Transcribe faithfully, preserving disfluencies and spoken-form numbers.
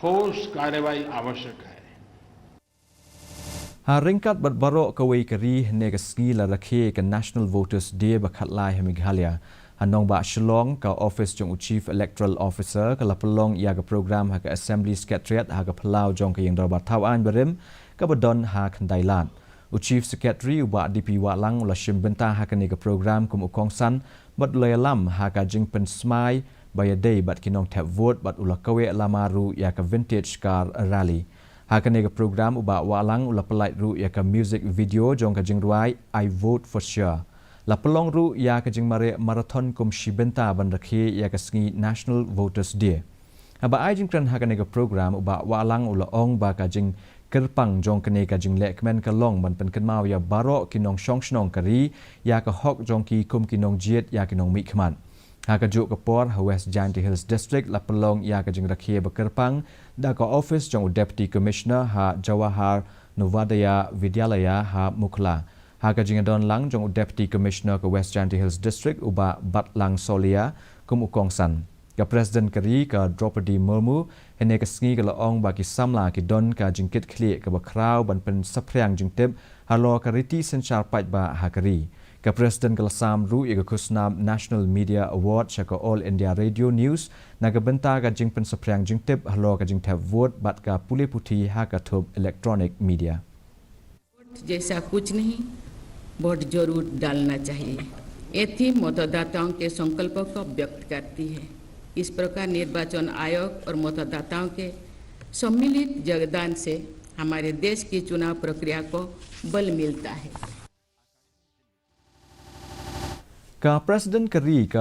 ठोस कार्रवाई आवश्यक है। Ha ryngkat bad baroh kawei ka ri, hynne ka sngi la rakhe ka National Voters Day ba khatlai ha Meghalaya. Ha nongbah Shillong, ka office jong u Chief Electoral Officer ka la pynlong ïa ka program ha ka Assembly Secretariat ha ka phyllaw jong ka ïing dorbar thaw aiñ barim kaba don ha Khyndailad. U Chief Secretary u Bah D P Wahlang u la shim bynta ha kane ka program kum u kongsan bad u la ïalam ha ka jingpynsmai ba ïadei bad ki nongthep vote bad u la kaweh lama ruh ïa ka Vintage Car Rally. Ha kane ka program u Bah Wahlang u la pynlait ruh ïa ka music video jong ka jingrwai I Vote for Sure. La pynlong ruh ïa ka jingmareh marathon kum shi bynta ban rakhe ïa ka sngi National Voters Day. Haba ai jingkren ha kane ka program u Bah Wahlang u la ong ba ka jingkyrpang jong kane ka jinglehkmen ka long ban pynkynmaw ïa baroh ki nongshong shnong ka ri ïa ka hok jong ki kum ki nongjied ïa ki nongmihkhmat. Ha kajuh ka por ha West Jaintia Hills District la pynlong ïa ka jingrakhe ba kyrpang da ka office jong u Deputy Commissioner ha Jawahar Navodaya Vidyalaya ha Mukhla. Ha ka jingdon lang jong u Deputy Commissioner ka West Jaintia Hills District u Bah Batlang Solia kum u kongsan. Ka President ka ri ka Droupadi Murmu hynne ka sngi ka la ong ba ki samla ki don ka jingkitkhlieh kaba khraw ban pynsaphriang jingtip halor ka riti synshar paidbah ha ka ri. Ka President ka la sam ruh ïa ka khusnam National Media Award sha ka All India Radio News na ka bynta ka jingpynsaphriang jingtip halor ka jingthep vote bad ka pule puthi ha ka thup electronic media. वोट जैसा कुछ नहीं, वोट जरूर डालना चाहिए। ये थीम मतदाताओं के संकल्पों को व्यक्त करती है। इस प्रकार निर्वाचन आयोग और मतदाताओं के सम्मिलित योगदान से हमारे देश की चुनाव प्रक्रिया को बल मिलता है। Ka President ka ri ka